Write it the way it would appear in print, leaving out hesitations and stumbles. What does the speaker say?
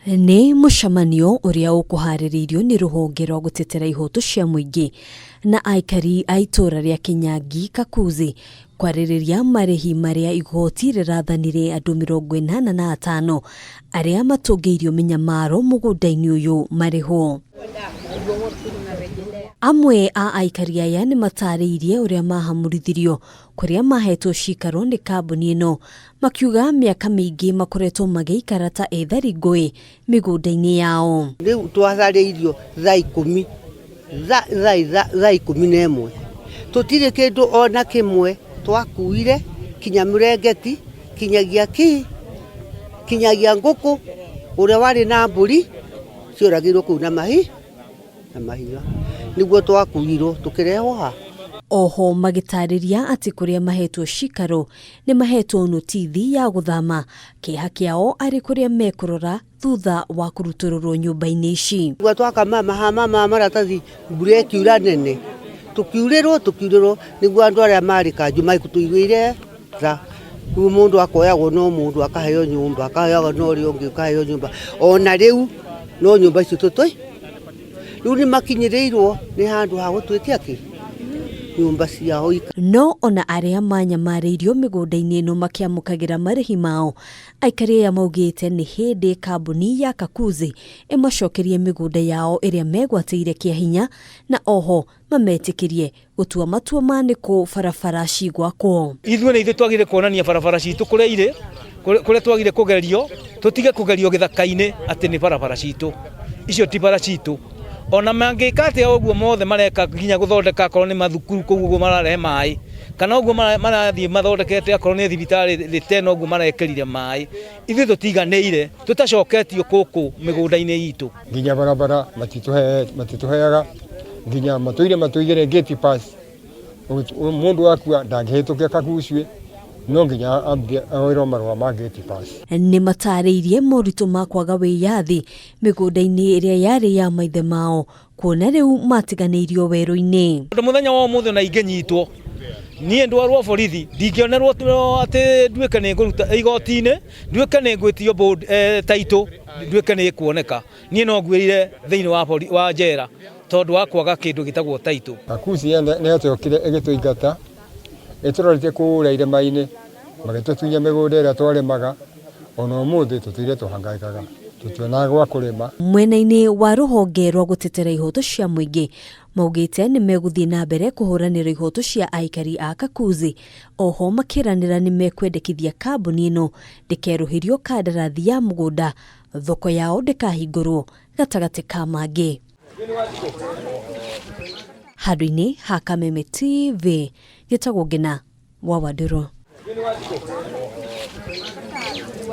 Nĩ mũcemanio ũrĩa ũkũharĩrĩirio nĩ rũhonge rwa gũtetera ihoto cia mũingĩ na aikari a itũra rĩa Kinyangi Kakuzi kwarĩrĩria marĩhi marĩa igoti rĩrathanire andũ 85 arĩa matũngĩirio mĩnyamaro mũgũnda-inĩ ũyũ marĩhwo. Amwe a aikari aya nĩ matarĩirie ũrĩa mahamũrithirio kũrĩa mahetwo cikaro nĩ kambuni ĩno, makiuga mĩaka mĩingĩ makoretwo magĩikara ta ethari ngũĩ mĩgũnda-inĩ yao. Rĩu twatharĩirio thaa 10, thaa 11, tũtirĩ kĩndũ ona kĩmwe twakuire, kinya mũrengeti, kinyagia ki, kinyagia ngũkũ, ũrĩa warĩ na mbũri cioragĩirwo kũu na mahi na mahiga, nĩguo twakuirwo tũkĩrehwo haha. Oho magĩtarĩria atĩ kũrĩa mahetwo cikaro nĩ mahetwo notithi ya gũthama, kĩeha kĩao arĩ kũrĩa mekũrora thutha wa kũrutũrũrwo nyũmba-inĩ ici. Nĩguo twaka mahama ma maratathi, mbura ĩkiura nene, tũkiurĩrwo tũkiurĩrwo, nĩguo andũ arĩa marĩ kanjũ matũiguĩire tha. Rĩu mũndũ akoyagwo no mũndũ akaheo nyũmba, akaheagwo no ũrĩa ũngĩ akaheo nyũmba, ona rĩu no nyũmba icio tũtũi. Rĩu nĩ makinyĩrĩirwo nĩ handũ ha gũtwĩtia kĩ nyũmba ciao. No ona arĩa manyamarĩirio mĩgũnda-inĩ ĩno makĩamũkagĩra marĩhi mao, aikari aya maugĩte nĩ hĩndĩ kambuni ya Kakuzi ĩmacokerie mĩgũnda yao ĩrĩa megwatĩire kĩa hinya, na oho mametĩkĩrie gũtua matua ma nĩkũ barabara cigwakwo. Ithuĩ nĩ ithuĩ twagĩrĩire kuonania barabara citũ kũrĩa irĩ, kũrĩa twagĩrĩire kũgerio, tũtige kũgerio gĩthaka-inĩ atĩ nĩ barabara citũ. Icio ti bara citũ. Ona mangĩka atĩa ũguo mothe mareka nginya gũthondeka akorwo nĩ mathukuru kũu ũguo mararehe maĩ, kana ũguo marathiĩ mathondekete akorwo nĩ thibitarĩ thĩ tena ũguo marekĩrire maĩ, ithuĩ tũtiganĩire tũtacoketio gũkũ mĩgũnda-inĩ itũ. Nginya barabara matitũheaga, nginya matũire matũigĩre gate pass, mũndũ akua ndangĩhĩtũkia Kagucue, no nginya oerwo marũa ma gate pass. Nĩ matarĩirie moritũ ma kwaga wĩyathi mĩgũnda-inĩ ĩrĩa yarĩ ya maithe mao, kuona rĩu matiganĩirio werũ-inĩ. Tondũ mũthenya wa ũmũthĩ ona ingĩnyitwo niĩ ndwarwo borithi, ndingĩonerwo atĩ nduĩke nĩ ngũruta igoti-inĩ, nduĩke nĩ ngwĩtio taitũ, nduĩke nĩ ĩkuoneka. Niĩ no nguĩrĩire thĩinĩ wa njera tondũ wa kwaga kĩndũ gĩtagwo taitũ. Kakuzi nĩ yatũokire ĩgĩtũingata, ĩtũrorete kũrĩa irĩma-inĩ, magĩtũtunya mĩgũnda ĩrĩa twarĩmaga, ona ũmũthĩ tũtũire tũhangaikaga, tũtionaga gwa kũrĩma. Mwena-inĩ wa rũhonge rwa gũtetera ihoto cia mũingĩ maugĩte nĩ megũthiĩ na mbere kũhũranĩra ihoto cia aikari a Kakuzi, oho makĩranĩra nĩ mekwendekithia kambuni ĩno ndĩkerũhĩrio kandarathi ya mũgũnda, thoko yao ndĩkahingũrwo gatagatĩ ka mangĩ. Handũ-inĩ ha Kameme TV, gĩtagwo Ngina wa Wandũrũ.